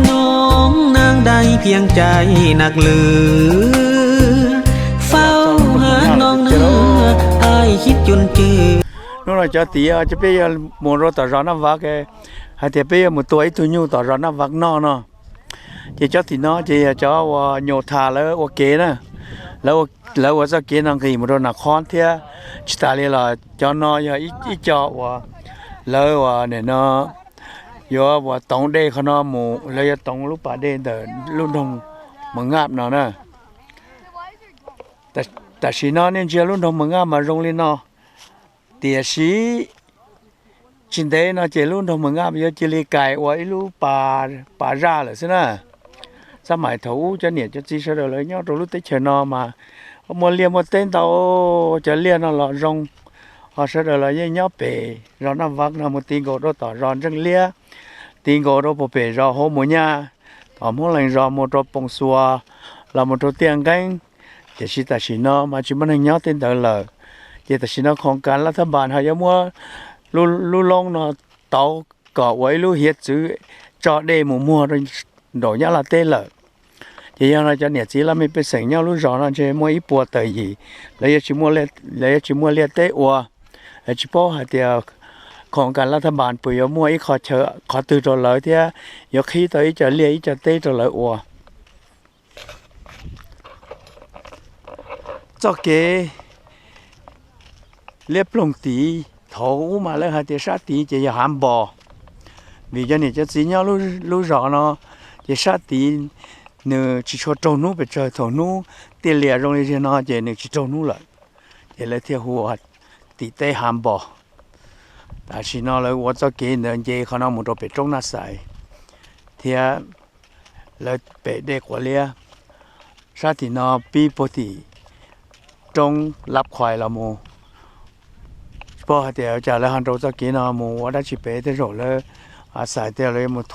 Noob neej dai tiag cai nag lwm, faub ha noob neej ai hib cuj cwm. Hnub no cov tim cov peb yuav mus rau tom zos Naj Vav, hais tias peb yuav mus tua ib tug nyuj tom zos Naj Vav noj no. Ces cov tim no ces yog cov uas nyuam tham lawv ua kev na, lawv ua txoj kev no nqis mus rau Nas Khob thiab. Tsis tas li los cov no yog ib co uas lawv uas nim no yuav uas toov dej qhov no mus, lawv yuav toov lub pas dej ntawm lub nroog Mas Ngaj no na. Tam sim no nej ntsia lub nroog Mas Ngaj mas zoo li no, tiam sis tsis ntev no ces lub nroog Mas Ngaj yuav cia li kais ua ib lub pas zaj lawm xwb na. Xab maim thaum ub cov niam cov txiv sawv daws lawv nyob rau lub teb chaws no mas muaj liaj muaj teb ntau, cov liaj no los zoo. Ho sawv daws los yeej nyob pem zos Naj Vav no mus ti nkaus rau tom zos Ntseej Liab, ti nkaus rau puag pem zos Hauv Mus Nyaj, tom Hmoob Lees zos mus rau Poos Xuas, los mus rau Tiaj Nqeeb. Tiam sis tam sim no mas tsis muaj neeg nyob tej ntawd lawm. Ces tam sim no khoom kas laj thab npas ho yuav muab lub loob no tauv kom ua ib lub hiav txwv tso dej mus muag rau nraum Nyab Laj teb lawm. Ces yog no cov niam txiv laj mej pej xeem nyob lub zos no ntshe muaj ib puas tawm yim, lawv yuav tsis muaj liaj teb ua. Lawv tsis paub hais tias khoom kas laj thab npas puas yuav muaj ib qho chaw qhov twg rau lawv thiab yuav qhib tau ib co liaj ib co teb rau lawv ua. Txoj kev liab ploog tid thaum ub mas lawv hais tias sab tid ces yog Hav Npos, vim cov niam cov txiv nyob lub zos no ces sab tid nws tsis tshua raug hnub pes tsawg. Thaum hnub tiaj lias zoo li ziag no ces nws tsis raug hnub lawm, ces lawv thiaj hu ua tim teb Hav Npos. Tam sim no lawv ua txoj kev ntawd nce qhov no mus rau pem roob Naj Xais thiab lawv pem dej Quav Liab. Sab tim no pib puag tim roob Lab Khuais los mus. Tsis paub hais tias cas lawv ho nrau txoj kev no mus ua dab tsi pem, tej zaum lawv xav tias lawv yuav mus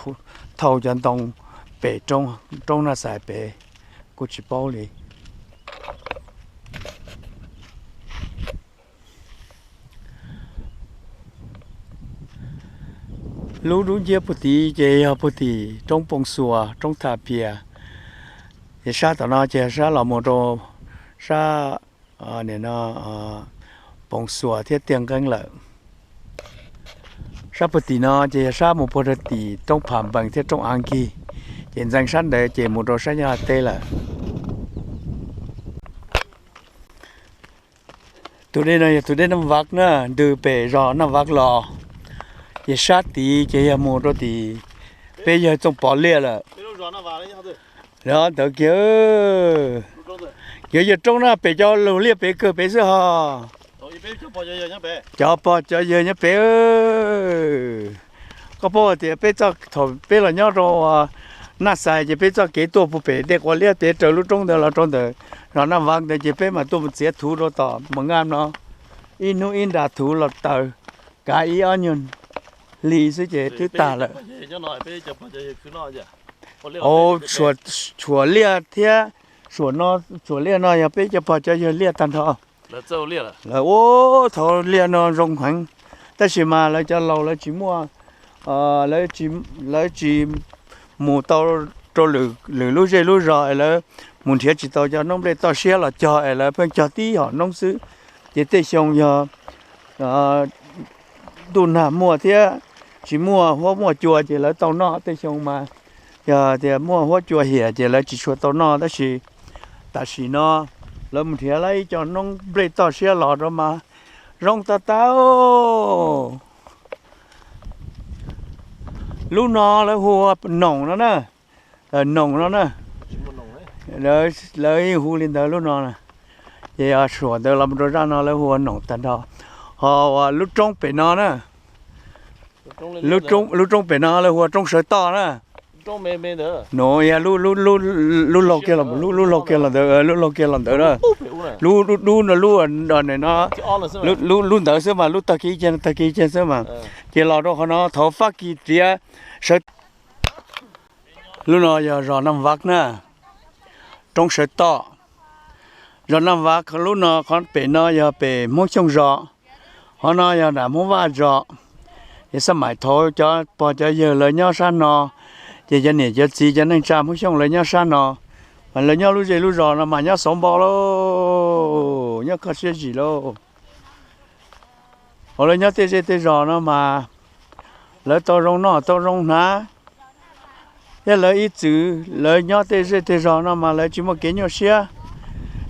thauj cov ntoo pem roob Naj Xais pem, kuj tsis paub li. Lub dub nciab puag tid ces yog puag tim roob Poos Xuas, roob Tha Phias. Ces sab tom no ces sab los mus rau sab Poos Xuas thiab Tiaj Nqeeb lawm. Sab puag tim no ces yog sab mus puag rau tim roob Pham Npees thiab roob Av Nkig, ces ntxeev sab ntawd ces mus rau sab Nyab Laj teb lawm. Tus dej no yog tus dej Naj Vav na, ntws pem zos Naj Vav los, ces sab tid ces yog mus rau tim peb yawg Txooj Pov liaj lawm. Ntawd kiag, yog yawg roob na, pem cov lug liaj pem kawg pem xwb hos. Cov pog cov yawg nyob pem. Koj paub tias peb txoj, thaum peb los nyob rau Naj Xais ces peb txoj kev tuaj puag pem dej Quav Liab pem raws lub roob ntawd los rau ntawm zos Naj Vav ntawd ces peb mam tuaj mus txiav thuv rau tom Mas Ngaj no. Ib hnub ib nra thuv los taws, kav ib ob nyuag hli xwb ces twb tag lawm. Tshuam liaj thiab, tshuam no, tshuam liaj no yog peb cov pog cov yawg liaj tag nrho. Lawv ua thaum liaj no zoo heev, tab sis mas lawv cov laus lawv tsis muaj, lawv tsis mus tau rau lwm lub zej lub zos es lawv mus nrhiav tsis tau cov noob nplej toj siab los cog es lawv pheej cog tib hom noob xwb. Ces tej xyoo yog ntuj nag muaj thiab tsis muaj huab muaj cua ces lawv tau noj, tej xyoo mas yog tias muaj huab cua hiam ces lawv tsis tshua tau noj. Tab sis tam sim no lawv mus nrhiav lawv ib co noob nplej toj siab los rau mas zoo tas tas. Lub no lawv hu ua Noom no na, Noom no na, lawv yeej hu li ntawd lub no. Ces suam ntawd los rau zaj no lawv hu ua Noom tag nrho. Ho lub roob pem no na, lub roob pem no lawv hu ua Roob Sawv Toj na. Nov, lub laug kiag los, lub laug kiag los ntawd, lub laug kiag los ntawd na. Lub dub no, lub no, lub ntawd xwb mas, lub tag kiv kiag, tag kiv kiag xwb mas. Ces los rau qhov no thaum Fab Kis riam sawv. Lub no yog zos Naj Vav na, Roob Sawv Toj. Zos Naj Vav lub no, qhov pem no yog pem Hmoob Xyooj zos, qhov no yog nram Hmoob Vaj zos. Ces xab maim thaud cov pog cov yawg lawv nyob sab no, Ces cov niam cov txiv cov neej tsa Hmoob Xyooj lawv nyob sab no, mas lawv nyob lub zej lub zos no mas nyob xauv npo lauj, nyob kho siab zim lauj. Hos lawv nyob tej zej tej zos no mas lawv tau zoo noj tau zoo hnav, thiab lawv ib txwm lawv nyob tej zej tej zos no mas lawv tsis muaj kev nyuaj siab.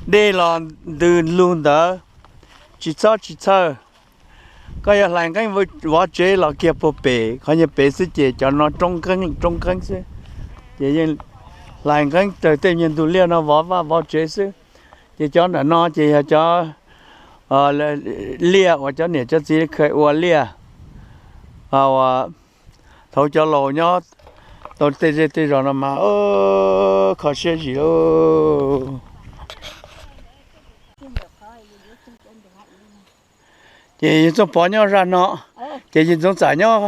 Dej los ntws lug ntawd, tsis txhob tsis txhawj. Koj yog hlais nqeeb vov tsev los kiag puag pem qhov nyuag pem xwb ces cov no roob nqeeb roob nqeeb xwb, ces yeej hlais nqeeb raws tej nyuag ntug liaj no vov vaj vov tsev xwb. Ces cov nram no ces yog cov liaj uas cov niam cov txiv kha ua liaj. Thaum cov laus nyob tau tej zej tej zos no mas kho siab zim lauj. Ces yawg Txooj Pov nyob zaj no, ces yawg Ntxoov Txam nyob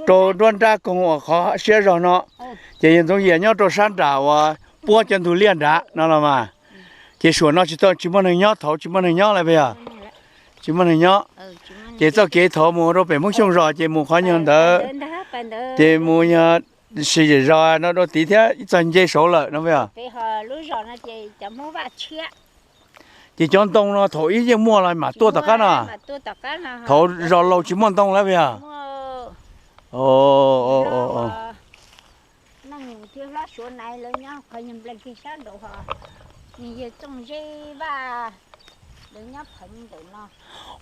rau nruab nrab koog uas qhov siab zog no, ces yawg Ntxoov Yias nyob rau sab nram uas puab cov ntug liaj nrad no los mas. Ces suam no tsis tau, tsis muaj neeg nyob, thaud tsis muaj neeg nyob lawm puas yog? Tsis muaj neeg nyob. Ces txoj kev thaud mus rau pem Hmoob Xyooj zos ces mus qhov nyuag ntawd, ces mus yog Sis Zem zos no dua tid thiab ib txog nce saud lawm no puas yog? Ces cov ntoo no thaum ub yeej muaj los mam tuaj tom qab no? Thaud zos laus tsis muaj ntoo lawm puas yog?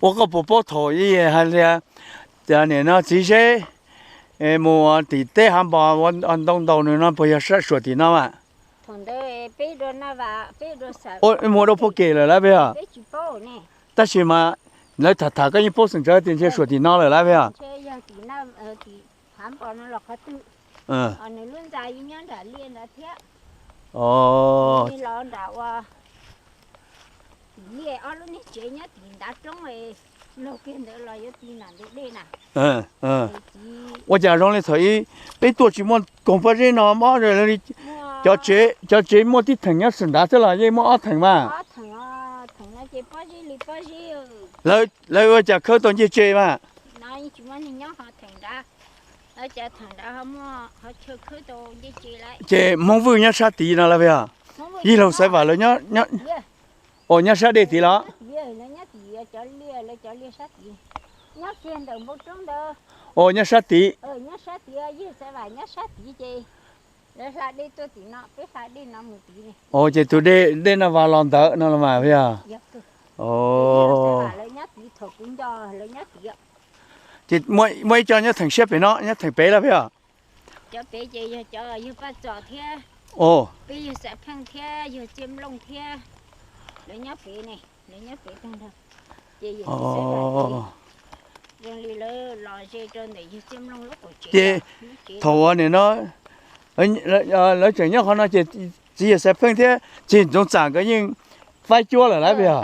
Ua koj puas paub thaum ub hais tias nim no txiv Zeb mus tim teb Hav Npos ua ntoo ntaus nws no puas yog suam tim no mas? Mus rau puag kem lawm lawm puas yog? Tab sis mas lawv tham tham koj yeej paub xeem ntawv tias ntshe suam tim no lawm lawm puas yog? Ua cas zoo li thaum ub peb tuaj tsis muaj koog pob zeb no mob, cov tsev muaj tib theem nyob sab nrad xwb los yeej muaj ob theem mas? Lawv ua cas khawb tau ncej tse mas? Ces Hmoob Vwj nyob sab tid no lawm puas yog? Yij Laug Xaiv Vam lawv nyob, nyob sab dej tid los? Ua nyob sab tid. Ua ces tus dej no vas los ntawd no los mas puas yog? Ces muaj ib co nyob theem siab pem no, nyob theem pem lawm puas yog? Ces thaum uas nim no lawv tseem nyob qhov no ces txiv Yawg Xaiv Pheej thiab txiv Ntxoov Txam nkawd yeej faib cuab lawm lawm puas yog?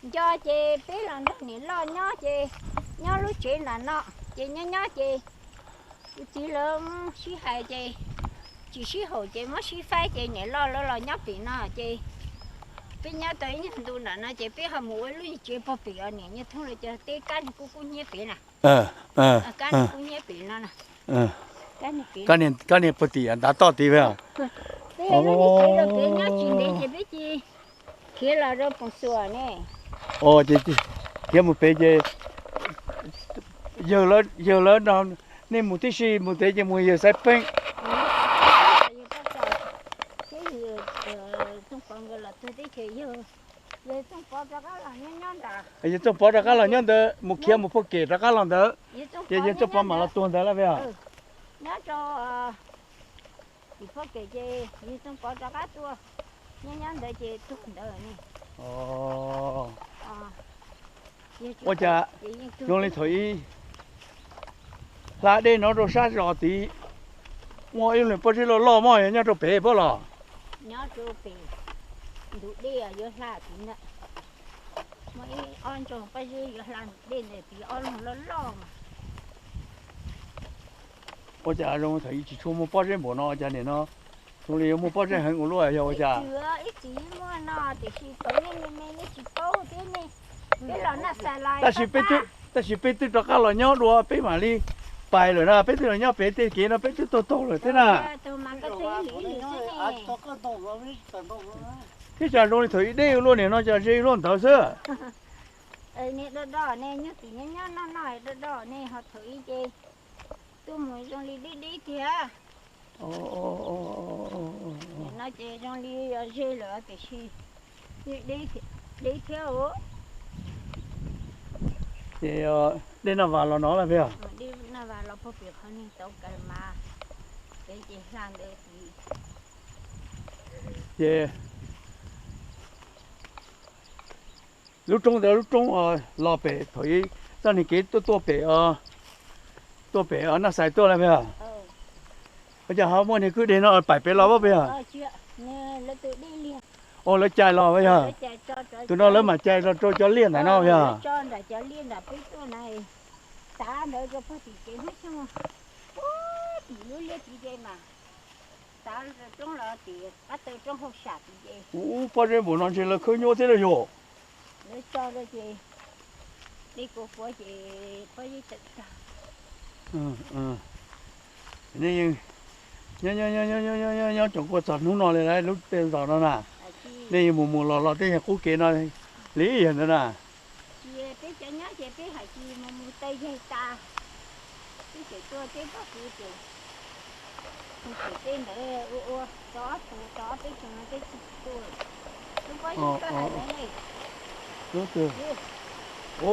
Nco ces peb los nrog niam loj nyob ces nyob lub tsev nram no ces nyob nyob ces kuv txiv lawv sib hais ces tsis sib haum ces muab sib faib ces niam loj lawv los nyob pem no ces peb nyob tau ib nyuag ntu nram no ces peb ho mus ua lub tsev puag pem os, niam Nyiaj Thoob lawv cov teb kab niag kub kub hnyiab pem na. Kab niag kub hnyiab pem no. Kab niag puag tim ntav toj tid puas yog? Peb lub niag tsev rau pem nyob tsis ntev ces peb cia khiav los rau Poos Xuas ne. Khiav mus pem ces yawg lawv no, nej mus tib si mus ntev ces mus Yawg Xaiv Pheej. Yawg Txooj Pov rov qab los nyob ntawd, mus khiav mus puag kem rov qab los ntawd, ces Yawg Txooj Pov mam los tuag ntawd lawm puas yog? Nyob rau tim puag kem ces Yawg Txooj Pov rov qab tuaj, nyob nyob ntawd ces tuag ntawd ne. Ua cas zoo li thaum ub hla dej no rau sab zos tid, muaj ib lub pob zeb loj loj mas yog nyob rau pem puab los? Nyob rau pem ntug dej yuav hla tid ntag. Muaj ib ob ntsoog pob zeb yuav hla ntug dej ntawd tid, ob lub loj loj mas. Ua cas zoo thaum ub tsis tshua muaj pob zeb npaum no, cas nim no zoo li yuav muaj pob zeb heev ua luaj, yog ua cas? Ib txwm muaj no tiam sis thaum nej me me nej tsis paub thiab nej, peb los noj xas lais. Tab sis peb twb rov qab los nyob dua peb mam li Pais lawm na, peb twb los nyob pem tej kev no peb twb tuaj taug lawm thiab na. Thiab cas zoo li thaum ib deb luaj niam no cas ze luaj ntawd xwb. Ne do do ne, nyob tim nyob nyob noj noj do do ne, ho thaum ib ces tuaj mus zoo li deb deb tiag. Nim no ces zoo li ze lawm tiam sis deb thiab os. Ces dej Naj Vas los no lawm peb os? Dej Naj Vas los puag pem qhov niag tauv kaw mas, peb ces hla ntawd tid. Ces lub roob ntawd lub roob los pem thaum ub txoj niag kev tuaj tuaj pem, tuaj pem Naj Xais tuaj lawm peb os? Ua cas ho muaj niag kwj deg no pais pem los peb os? Ua lawv cais los peb os? Tus no lawv mam cais los rau cov liaj ntawm no peb os? Ub, pob zeb npaum no ntshe lawv khawb nyuaj thiab los yog? Nyob nyob nyob nyob nyob tsoom kuj txog hnub no li lawm lub tej zos no na. Nej yuav mus mus los los tej yog qub kev no li yog ntawd na. Ces peb cov nyob ces peb hais tias mus mus tau yaig tas, peb tseem tuaj teb pob kws ces mus pem tej ntawd ua ua tau ob tug tau ob peb tug no peb tsis tuaj. Lub pob zeb koj hais ntawd ne. Lub twg?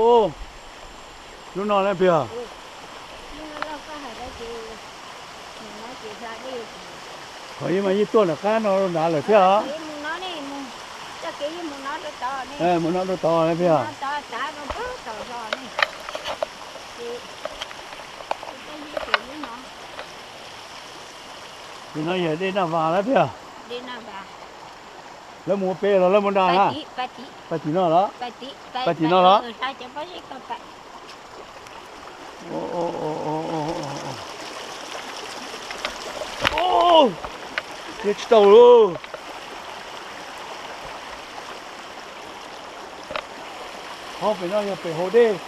Ub, lub no na peb os? Lub no loj koj hais ntawd ces nim no ces hla dej. Qhov ib mas yeej tuaj nram qab no nrad lawm thiab os. Mus no rau tod, mus no rau tod peb os? Nim no yog dej Naj Vas lawm peb os? Lawv mus ua pem los lawv mus nram na? Pab tim no los? Pab tim no los? Yog tsis tau lauj. Hauv pem no yog pem hauv dej,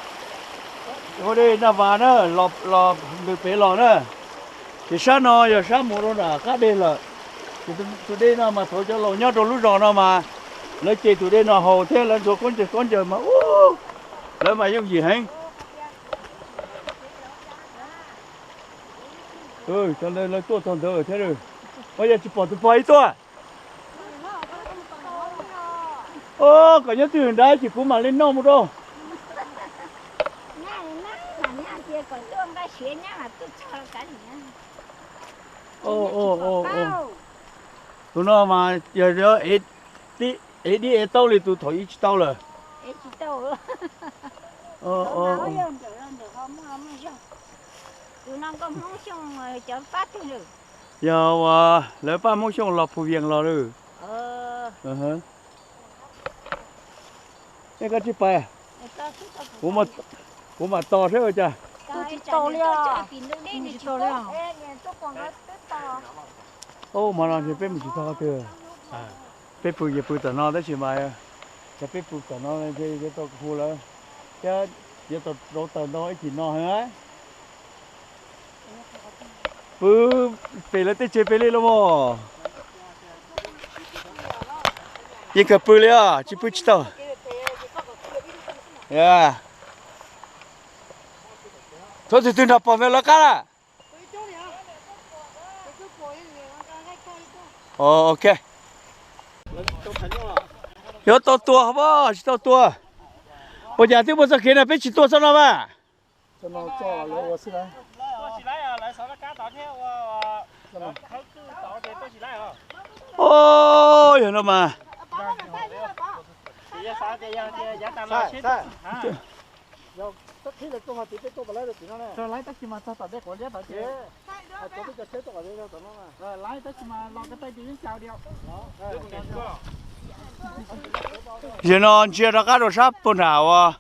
hauv dej Naj Vas na, los ntawm pem los na. Ces sab no yog sab mus rau nram qab deg lawm. Ces tus dej no mas thaum cov laus nyob rau lub zos no mas lawv ce tus dej no haus thiab lawv ntxuav khaub ncaws khaub ncaws mas ub, lawv mas yooj yim heev. Cov ntawd lawv tuaj txog ntawd thiab. Ua yog tsis pom tus pog ib tuaj. Os, kom nyob twg nrad ces kuv mam li noj mus rau. Tus no mas yog ev dib ev taub li tus thaum ub tsis tau lawm. Yog uas lawv pab Hmoob Xyooj los Phu Vias los lawm. Nej koj tsis pais, kuv mam tos saib ua cas. Ub, mas no ntshe peb mus tsis txog qhov twg. Peb pw ces pw tom no tab sis mas, yog peb pw tom no ntshe yuav tau hu lawv thiab, yuav tau rauv taws ntau ib chim no heev. Pw pem lawv tej tsev pem li los mas. Yeej kawg pw li os, tsis pw tsis tau. Thaum twg twg nrog pom ntawd lawv qab lawm. Ok. Yuav tau tua hov, tsis tau tua. Ua cas twb muaj txoj kev no peb tsis tuaj txoj no mas? Yog no mas. Yog no ntsia rov qab rau sab puag nram uas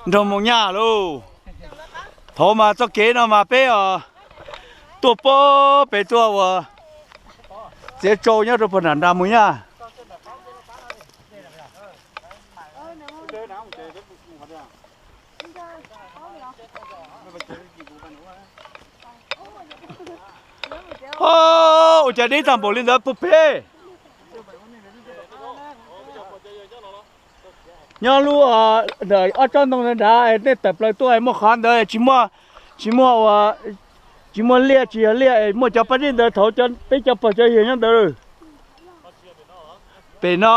nroog Moo Nyaj lauj. Thaum mas txoj kev no mas peb os tuaj puag pem tuaj uas txiav tsau nyob rau puag nram nram Moo Nyaj. Ua cas deb tag npaum li ntawd puag pem. Nyob lub ntawm ob tsob ntoo nrad nej tawm plaws tuaj muaj qhov ntawd tsis muaj, tsis muaj ua, tsis muaj liaj tsis yog liaj es muaj cov pob zeb ntawd thaum peb cov pog cov yawg nyob ntawd. Pem no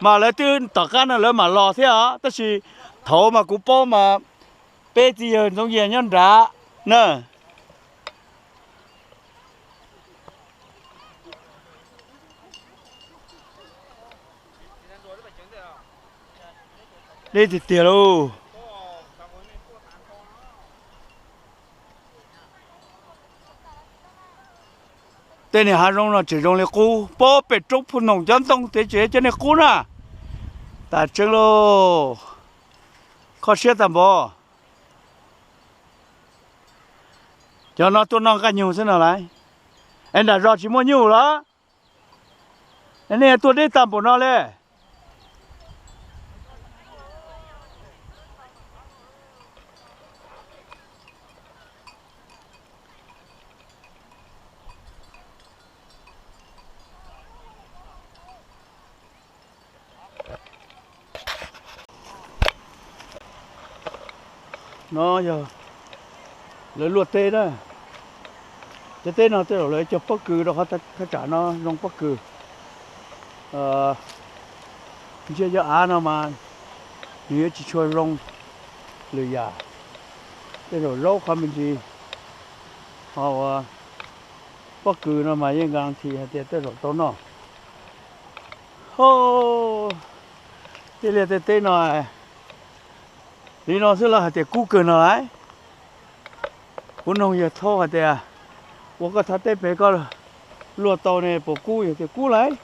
mas lawv twb tom qab no lawv mam los thiab os, tab sis thaum mas kuv paub mas peb txiv yawg Ntxoov Yias nyob nrad na. Deb tiag tiag lauj. Tej niag hav zoov no tseem zoo li qub, pob pem roob Phu Noom cov ntoo tej tseem cov niag qub na. Tas tseeb lauj, kho siab tag npaum. Cov no tuaj noj nqaij nyug xwb no lauj. Es nram zos tsis muaj nyuj los? Nej tuaj deb tag npaum no li. No yog lawv luaj teb na. Cov teb no tej zaum lawv cog pob kws rau qhov thaj tsam no zoo pob kws. Ntsiab cov av no mas nws yuav tsis tshua zoo lwm yam. Tej zaum zaub qhov me ntsis, ho ua pob kws no mas yeej guarantee hais tias tej zaum tau noj. Ho, tej liaj tej teb no li no xwb los hais tias kub kawg no lauj. Kuv noog yawg Thaub hais tias, ua koj thaj teb pem koj luaj tau ne puas kub? Yawg tias kub lauj,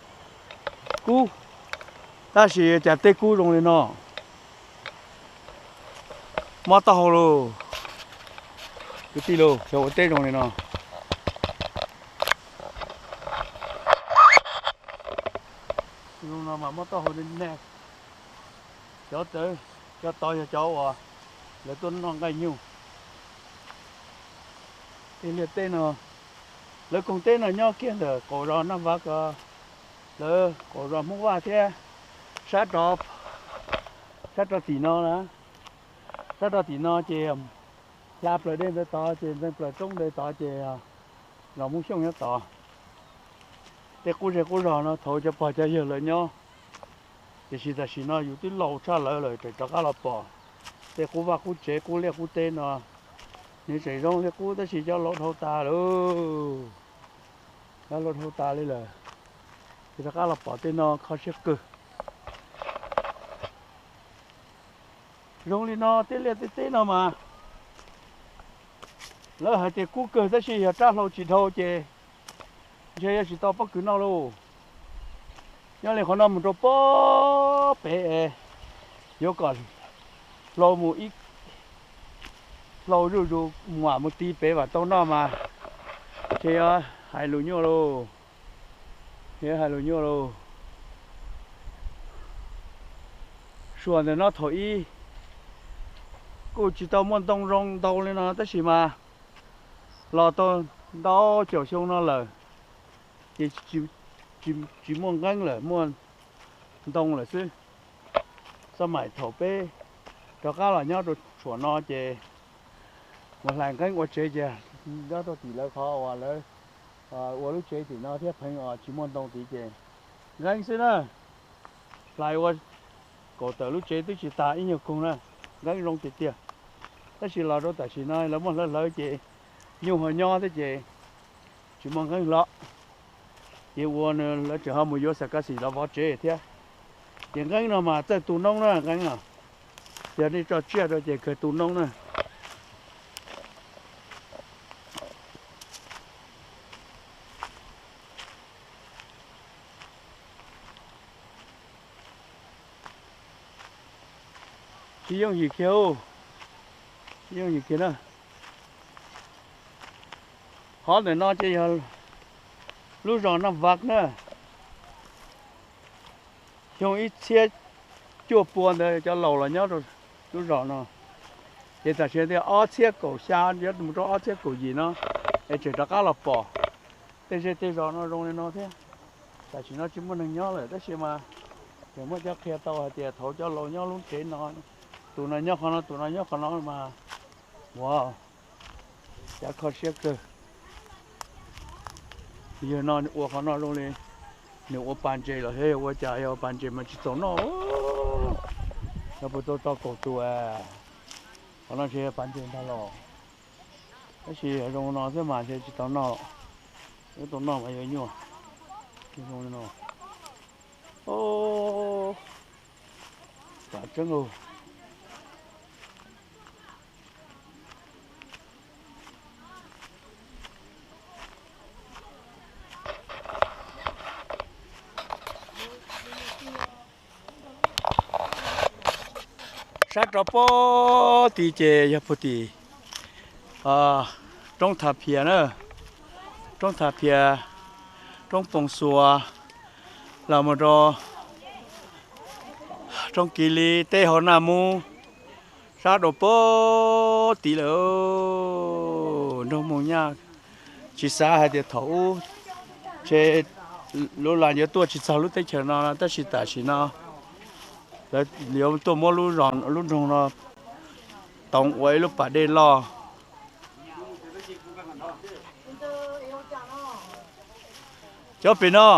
kub, tab sis cas teb kub zoo li no. Mob taub hau lauj, kwv tij lauj, xyov ua teb zoo li no. Zoo no mas mob taub hau ne. Cov tod, cov tod yog cov uas lawv tuaj noj nqaij nyuj. Tej liaj teb no, lawv koog teb no nyob kiag ntawm qaum zos Naj Vav ko, lawv qaum zos Hmoob Vaj thiab sab rov, sab rov tim no na, sab rov tim no ces hla plaws dej ntawd tod ces ntxeev plaws roob ntawd tod ces zos Hmoob Xyooj nyob tod. Tej qub zej qub zog no thaum cov pog cov yawg lawv nyob, tiam sis tam sim no yus twb laus tshaj lawv lawm tseem rov qab los pom. Tej qub vaj qub tsev qub liaj qub teb no, nws tseem zoo li qub tab sis cov laus dhau tas lawm. Cov laus dhau tas li lawm, ces rov qab los pom tej no kho siab kawg. Zoo li no tej liaj tej teb no mas lawv hais tias kub kawg tab sis yog rab hlau tsis dhau ces ntshe yuav tsis tau pob kws noj lauj. Nyob li qhov no mus rau pob pem es yuav kom hlau mus ib, hlau zuj zus mam mus ti pem vam tau noj mas ntshe yuav hais lus nyuaj lauj. Ntshe yuav hais lus nyuaj lauj. Suas ntawm no thaum ub kuj tsis tau muaj ntoo zoo ntau li no tab sis mas los tau ntau caum xyoo no lawm ces tsis muaj nqeeb lawm, muaj ntoo lawm xwb. Xab maim thaum peb rov qab los nyob rau tshuam no ces mus hlais nqeeb ua tsev ces nyob rau tim lawv qhov uas lawv ua lub tsev tim no thiab pheev uas tsis muaj ntoo tid ces nqeeb xwb na. Hlais ua kaum tawm lub tsev twb tsis tas ib nyuag koog na, nqeeb zoo tiag tiag. Tab sis los rau tam sim no lawv muaj hlawv hlawv ces nyuj ho nyob thiab ces tsis muaj nqeeb hlo. Ces ua lawv tseem ho mus yuav xav kav xim los vov tsev thiab. Ces nqeeb no mas txawj tu noob na, nqeeb no. Yog nej tso tsiaj rau ces kawg tu noob na. Tsis yooj yim kiag, tsis yooj yim kiag na. Qhov ntawm no ces yog lub zos Naj Vav na. Xyoo ib txhiab cuaj pua ntawd cov laus los nyob rau lub zos no. Ces tam sim no ob txhiab kaum xya yuav mus rau ob txhiab kaum yim no es tseem rov qab los pom. Tej zej tej zos no zoo li no thiab. Tam sim no tsis muaj neeg nyob lawm tab sis mas tseem muaj cov qhia tau hais tias thaum cov laus nyob lub tsev no, tus no nyob qhov no, tus no nyob qhov no mas ua cas kho siab kawg. Yawg no ua qhov no zoo li nws ua pas ntses los thiab, yog ua cas yog pas ntses mas tsis txaus noj. Yog puas tau tau kaum tus, qhov no ntshe yog pas ntses ntag los. Tab sis zoo no xwb mas ntshe tsis tau noj. Ub, tau noj mas yuav nyuaj. Zoo li no. Tam tseeb. Sab rov pob tid ces yog puag tim roob Thav Phias na, roob Thav Phias, roob Poos Xuas, los mus rau roob Kiv Lis, teb hauv Naj Mub, sab rau pob tid lawm. Nraug Moos Nyaj tsis xav hais tias thaum ub ntshe lub las yuav tuaj tsis txog lub teb chaws no tab sis tam sim no lawv yuav tuaj muab lub nroog no toov ua ib lub pas dej loj. Cov pem no,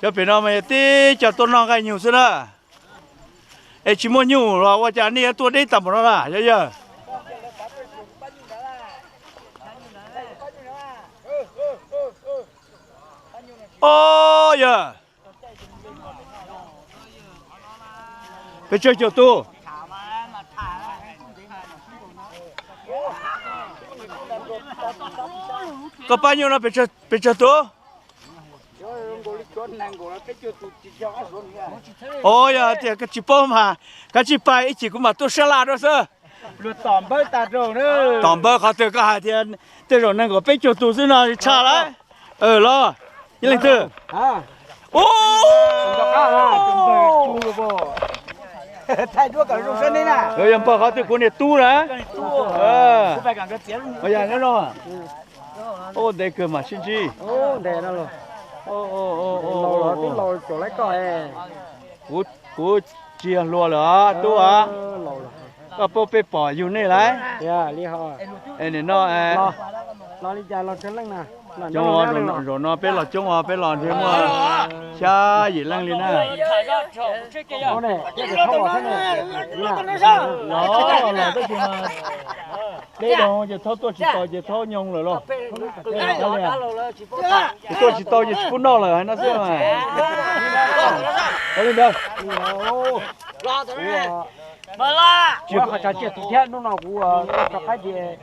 cov pem no mas yog tib co tuaj noj nqaij nyug xwb na. Es tsis muaj nyuj los ua cas nej yuav tuaj deb tag npaum no na cov yawg? Ob yawg, pes tsawg caum tus? Koj pab nyuj no pes tsawg tus? Os, yog tias koj tsis paub mas koj tsij pab ib chim kuv mam tuaj sab laj rau xwb. Tom npawb qhov twg koj hais tias tej zaum nees nkaum peb caug tus xwb no tshaj lawm. Los, ib leej twg? Yog npawg qhov twg kuv niag tub na. Ntev kawg mam sib ntsib. Kuv tsis yog hluas lawm os tub os. Koj paub peb pom yug nej lawm. Es nim no coob, zaum no peb los coob os, peb los ntshe muaj xya yim leej li na. Los, los tab sis mas deb rau ces thaub tuaj tsis tau ces thaub nyoog lawm los. Ces tuaj tsis tau ces tsis pub noj lawm hais no xwb mas. Li ntawd. Tsis qhov tsav tsiaj tus thiab hnub no kuv rov qab ces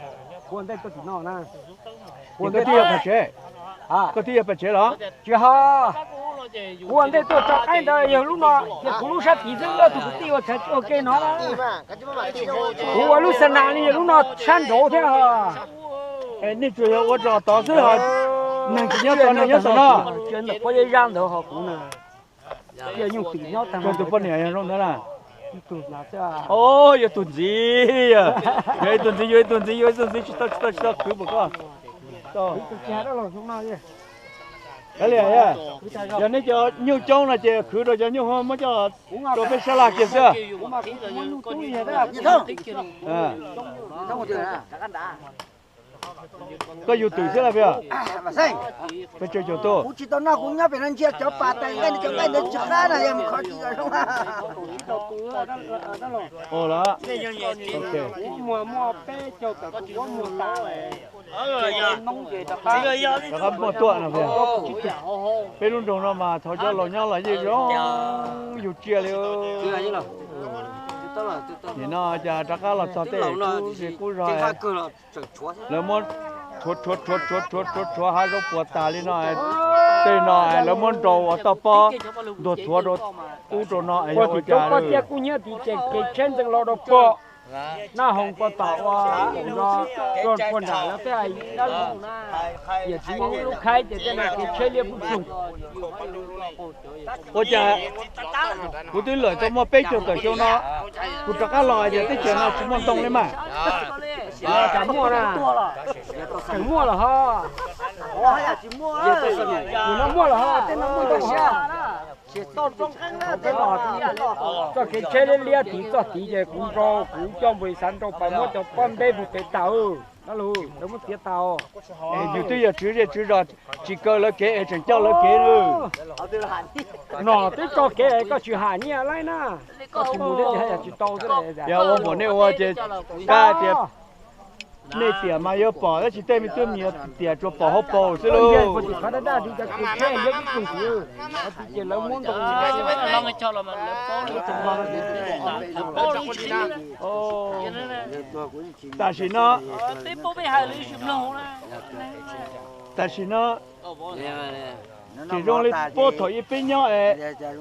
kuv ua ntej tuaj tim no na. Koj twb yog paj tsev, koj twb yog paj tsev los? Tsis ho, kuv ua ntej tuaj rov qab ntawd yog lub no, yog kuv lub sab tid xwb, tus kwv tij ua tsav ua ke no. Kuv ua lub xa nas li yog lub no sab nraud thiab. Nej tsuas yog ua rau tod xwb ho, neeg tsis nyob tod, neeg nyob tod no. Tus poj niam yog zoo ntawd na. Os, yog tus ntxiv, yog ib tug ntxiv, yog ib tug ntxiv, yog ib tug ntxiv, tsis tau, tsis tau, tsis tau khwv puas koj? Yog nej cov nyuj coob no ces khwv rau cov nyuj muab coj rau peb sab laj kiag xwb. Koj yug twm xwb los peb? Peb tsawg caum tus? Kuv tsis tau noj, kuv nyob pem no ntsia cov pas tais nqaij, cov nqaij ntawd tsis qab na, yog mus kho tsis zoo. Ua los, rov qab muaj tuaj no. Peb lub nroog no mas thaum cov laus nyob los yeej zoo yug tsiaj li. Nim no cas rov qab los txog tej kub zos, lawv muab rhuav rhuav rhuav rhuav rhuav rhuav hav zoov puas tas li no. Tej no lawv muab nrau ua toj pob ntuag thuav rau ub rau no es yog ua cas. Koj tias kuj nyiam tim ces kev tsheb ntxeev los rau pom, naj hoos pos tom ua no, rau puag nram lawv tej dab lub, yam tsis muaj lub khaib ces tej no kev tsheb liab pub plug. Ua cas kuv twb lawm tau muaj peb caug tawm xyoo no, kuv rov qab los ces teb chaws no tsis muaj ntoo li mas. Tseem muaj na, tseem muaj los ho. Nim no muaj los ho tej no muaj ntau. Txoj kev tsheb liab liab tid txoj tid ces kuv nrau, kuv coj npawg Xav nrau pais muab cov pob nteb mus pem tas. Dab laug, lawv muab txiav tas. Es yus twb yog tswv zej tswv zos, tsis kaw lawv kev es tseem coj lawv kev lawm. No twb tso kev es koj tsis ham nyiaj laib na. Koj tsis mus thiab ces haj yam tsis tau xwb. Yog ua npaum nej ua ces kab tias nej tiam mas yuav pom tab sis tej me tub me nyuam tiam tsuas pom hauv paus xwb lauj. Tam sim no, tam sim no, ces zoo li puag thaum ub peb nyob es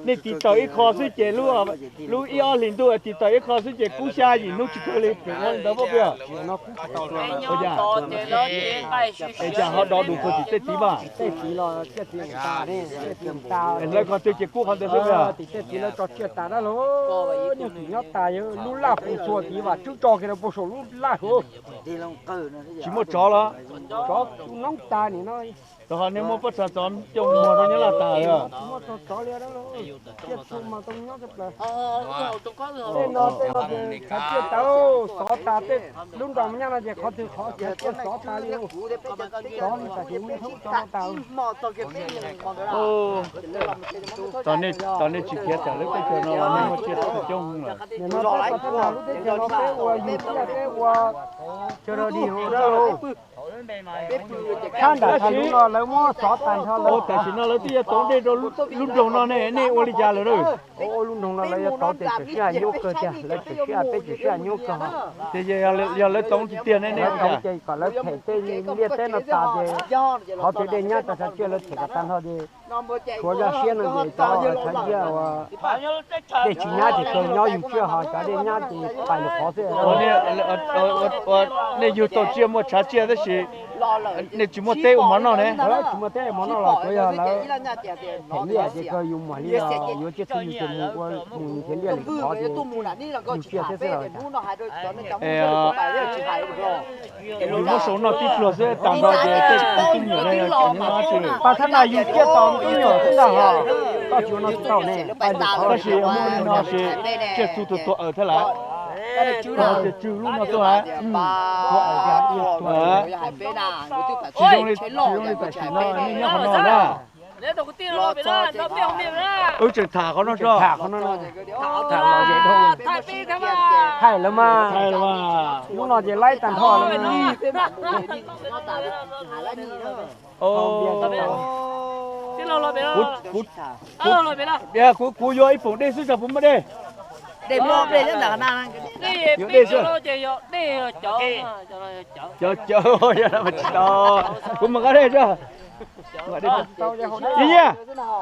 nej tiv taws ib qho xwb ces lub ib ob hlis ntuj es tiv taws ib qho xwb ces kub xya yim hnub tsis kawg li, tseem ua li ntawd pab peb. Es cas ho dov dus puag tim tej tid mas? Hlawv qhov twg ces kub qhov ntawd xwb. Tim tej tid lawv tso tsiaj tas dab laug, nyob tim nyob tas, yog lub laj pus txhua tid vam tswb tso kiag rau puag saum lub laj suav. Tsis muaj tsov los? Tsov noob tas nim no. Rau qhov nej muab pob txha tsov coj mus muag rau nyob laj tas. Muaj tsov tsov li dab laug, tsiaj txhu mas tau nyob tshaj plaws. Tej no tej no ces tshav tsiaj tas, xov tas tej lub nroog Moos Nyab no ces qhov twg qhov tshav tsiaj xov tas li. Tsov li tam sim no tsov tas. Tos nej tsis khiav tawm lub teb chaws no los nej muaj tsiaj txhu coob lawm. Nim no peb pov thawj nas lub teb chaws no peb ua yug tsiaj peb ua chaw rau dig hu dab laug. Thab nram thav lub no lawv muab xov tag nrho lawm. Tam sim no lawv twb yuav tov dej rau lub nroog no ne, nej ua li cas lawm? Ua lub nroog no lawv yuav tov ces tseem sij hawm nyuaj kawg tiag, lawv tseem sij hawm, peb tseem sij hawm nyuaj kawg. Ces yog lawv tov tiag tiag ne, nej ua cas? Ces kom lawv them tej liaj teb no tas ces qhov twg dej nyab tau tshav tsiaj lawv them kom tag nrho ces tshuav zaj siab no ces cov tshav tsiaj uas dej tsis nyab ces kawg nyob yug tsiaj, ho cov dej nyab ces pais lwm qhov xwb. Nej yug tau tsiaj muaj tshav tsiaj tab sis nej tsis muaj teb ua mov noj ne? Tsis muaj teb ua mov noj los tsuav yog lawv them liaj ces kawg yus mam li yuav tsiaj txhu yus ces mus ua mus yus khiav liaj lwm qhov ces yug tsiaj thiab xwb los. Yus muab sau noj tib pluag xwb tag nrho ces tej tub nyuam no tsis. Pas thab nas yus tsiaj tau tub nyuam xwb ntag hos, koj tsis ua no tsis tau ne. Tab sis muaj li no ces tsiaj txhu tuag tuag aws thiab lawm. Tias tsw lub no tuaj. Tsis zoo li, tsis zoo li tam sim no nej nyob qhov no na. Wb tseem tham qhov no tso. Thaij lawm mas. Lub no ces laib tag nrho lawm. Kuv, kuv yuav ib poom dej xwb, tsam puas muaj dej. Yuav dej xwb. Cov cawv, tsis tau. Kuv mus nqa dej tso. Nyiaj,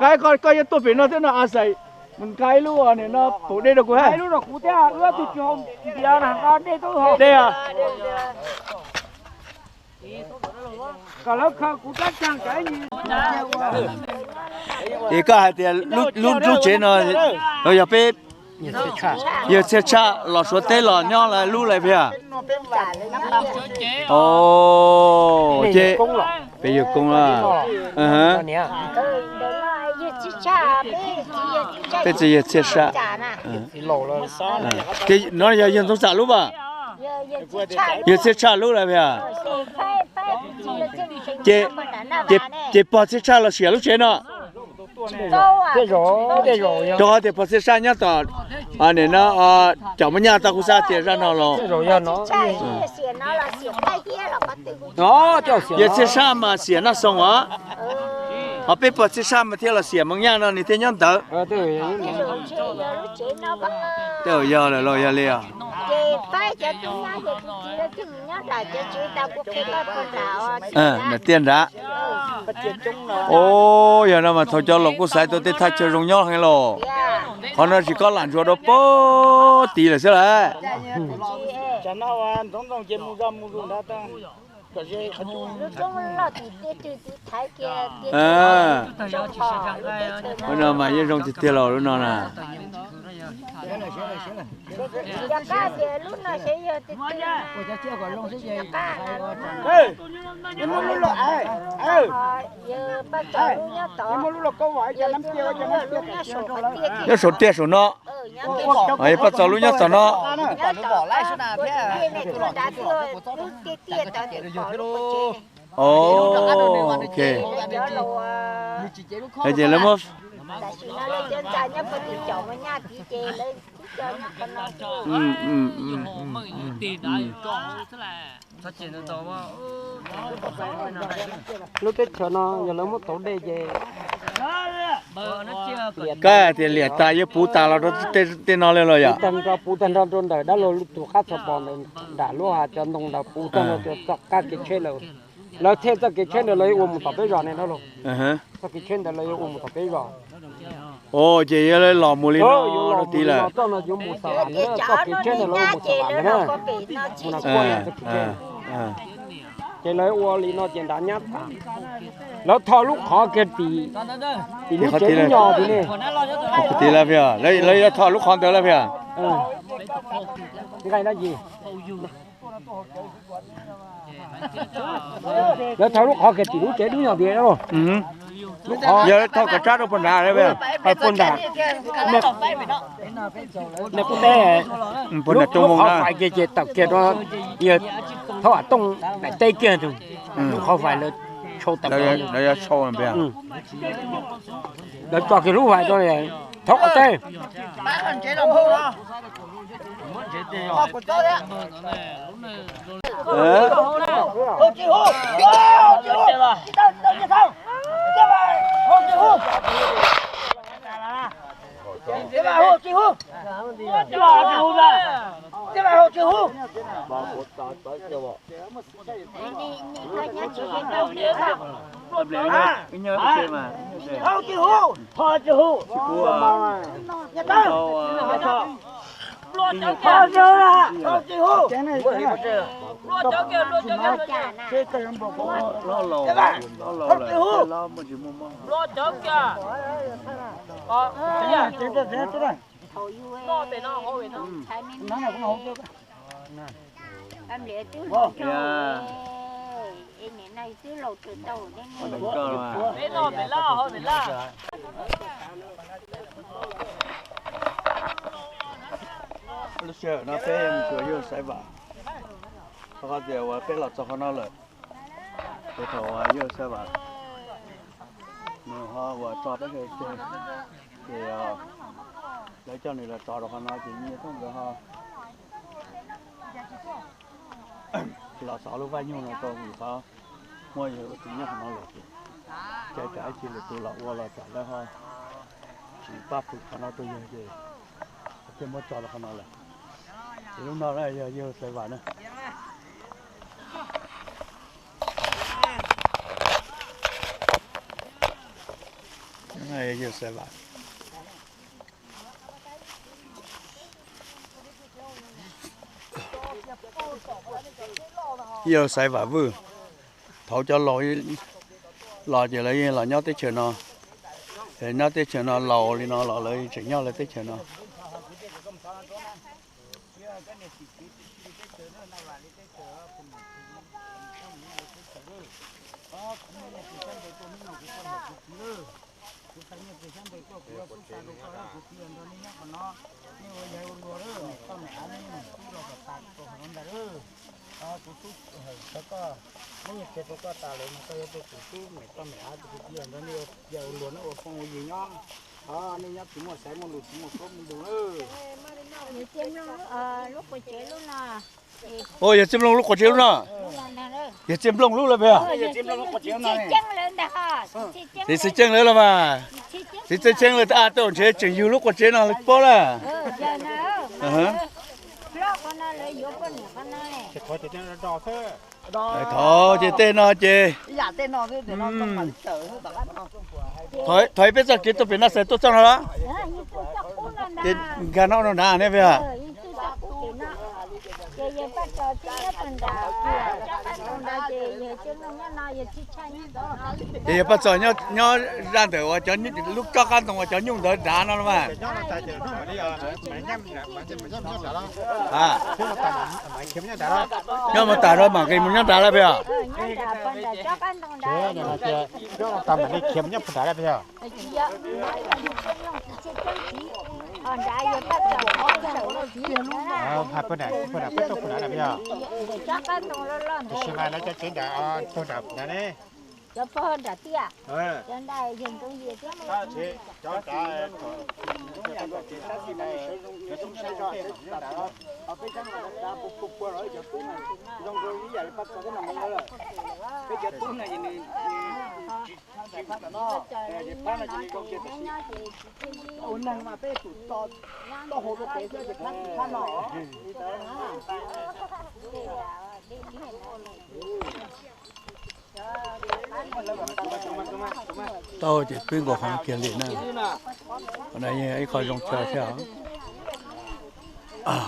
nyiaj, koj, koj yuav tuaj pem no thiab no a xais, nqa ib lub no poom dej rau kuv ha. Dej os. Es koj hais tias lub, lub tsev no yog peb yawg Txhiaj Tshaj los Suav teb los nyob lawv lub lawm puas yog? Ces peb yawg koob na. Peb txiv yawg Txhiaj Saj. Ces no yog yawg Ntxoov Txam lub as? Yawg Txhiaj Tshaj lub lawm puas yog? Ces pog Txhiaj Tshaj los siam lub tsev no. Rau qhov tias pog Txhiaj Saj nyob tom, nim no, cov Moob Nyaj tau kuv xav tias zaj no los. Yawg Txhiaj Saj mas siam Naj Xoo os. Ho peb pog Txhiaj Saj mas thiaj los siam Moob Nyaj no nws thiaj nyob ntawd. Tej zaum yog lawm los yog li os. Tiaj nrad. Yog no mas thaum cov laus kuj xaiv tau tej thaj chaw zoo nyob heev los. Qhov no tsis kob lam ntsuas rau pog tid lawm xwb lawm. Lub no mas yeej zoo tiag tiag los lub no na. Cov qab tias lub no xyov yog twg twg. Cov qab no, yawg Paj Txos lub nyob tod, yawg Txuj Nyuj lub nyob saum qhov tiaj kiag. Nyob saum tiaj saum no. Yawg Paj Txos lub nyob tom no. Nyob tom no, tiaj ne, tuaj nrad twb tiaj tiaj tod ces pom lub qhov tsev ne. Ok. Ces lawv muab, tam sim no lawv cov ntxa nyob puag tim caum mas nyaj tid ces lawv twb cov nyob qhov no. Lub teb chaws no yog lawv muab tauv dej ces koj tias liam tas yuav puv tas los rau tej no li los yom? Puv tag nrho rau ntawm dab laug tus qab txog pom ntawm nram lub hav cov ntoo ntawd puv tag nrho rau txoj qab kev tsheb lawm. Lawv thiaj txoj kev tsheb ntawd lawv yuav ua mus tom peb zos ne dab laug. Txoj kev tsheb ntawd lawv yuav ua mus tom peb zos. Ces yuav los mus li no rau tid lawm. Txoj no yuav mus Xav Vam ntawd, txoj kev tsheb ntawd lawv ua mus Xav Vam ntawd na. Ces lawv ua li no ces nrad nyab tas. Lawv tho lub qhov kiag tim, tim lub tsev lub nyog tim ne. Tim lawv, lawv yuav tho lub qhov ntawd lawm. Nqaij dab tsi? Lawv tho lub qhov kiag tim lub tsev lub nyog tim. Yog tho kom tsab rau puag nrad, puag nrad, nej kuj teb, puag nrad lub qhov fais kiag ces tawm kiag rau, yog thaub vam tooj daim teb kiag, lub qhov fais lawv tshau tawm, lawv yuav tshau. Lawv tso kiag lub fais rau thaub qhov teb. Lub sij hawm no peb mus xyuas yawg Xaiv Vam, rau qhov tias uas peb los txog qhov no lawm, ces thaum uas yawg Xaiv Vam nws ho uas tso peb, ces lawv coj nws los tso rau qhov no ces nyias thooj nkawd ho los xov lub vaj nyuj no rau vim qhov muaj yawg ua tus nyob qhov no lawm ces cai tsam ib txhia lwm tus los ua los tsam lawv ho tsis pab pw qhov no rau yawg ces thiaj muab tso rau qhov no lawm. Ces lub no yog yawg Xaiv Vam na. Yawg Xaiv Vam. Yawg Xaiv Vam Vwj, thaum cov laus los ces lawv yeej los nyob teb chaws no. Nyob teb chaws no laus li no los lawv tseem nyob lawv teb chaws no. Kuv tub sawv koj, muab nyias txiag rau koj tas lawm mas koj yuav tus tub me toj me av tus kwv tij ntawd nej ua luag nej ua phooj ua ywg nyob, nej nyob tsis muaj xaiv muaj lus tsis muaj koob muaj ntoos lawm. Ua yog Txiaj Nplooj lub quas tsev lub no, yog Txiaj Nplooj lub lawm peb. Txiv Txhiaj Ceeb lawm los mas, Txiv Txhiaj Ceeb lawm a, tuaj ntshe tseem yug lub quas tsev no lawm pob lawm. Thov ces tej no ces thov peb txoj kev tuaj pem no xav tuaj txoj no los, ces nkag no no nrad ne peb. Ces yog Paj Txos nyob zaj ntawm uas cov lub tsob qab ntoo uas cov nyuj ntawd nrad no los mas. Nyob mus tas no mam nqis mus nyob nrad lawm peb os. Tiam sis mas lawv cov tsev nrad puag nram nrad ne. Cov puag nram tiaj, cov nrad yog ntoo yim thiab. Peb cov tub no, ua neeg mas peb tus to, to hauv rau pem xwb ces phab tsis phab no. Tau ces peb nkaus hov kiag li na. Qhov no yog ib qho zoo chaw thiab.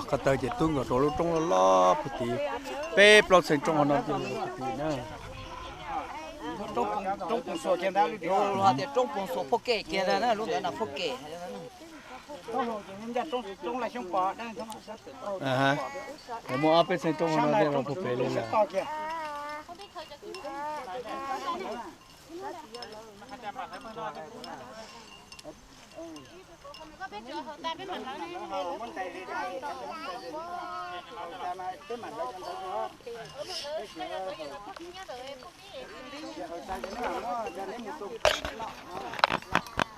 Ko taw ces twb nkaus rau lub roob loj loj puag tid, peb plaub txheej roob hauv no puag tid na. Roob Poos Xuas kiag ntag, lub tias Roob Poos Xuas Phoj Kem kiag ntag na, lub ntawd na Phoj Kem. Muaj ob peb txheej roob hauv no thiaj los puag pem li lawm.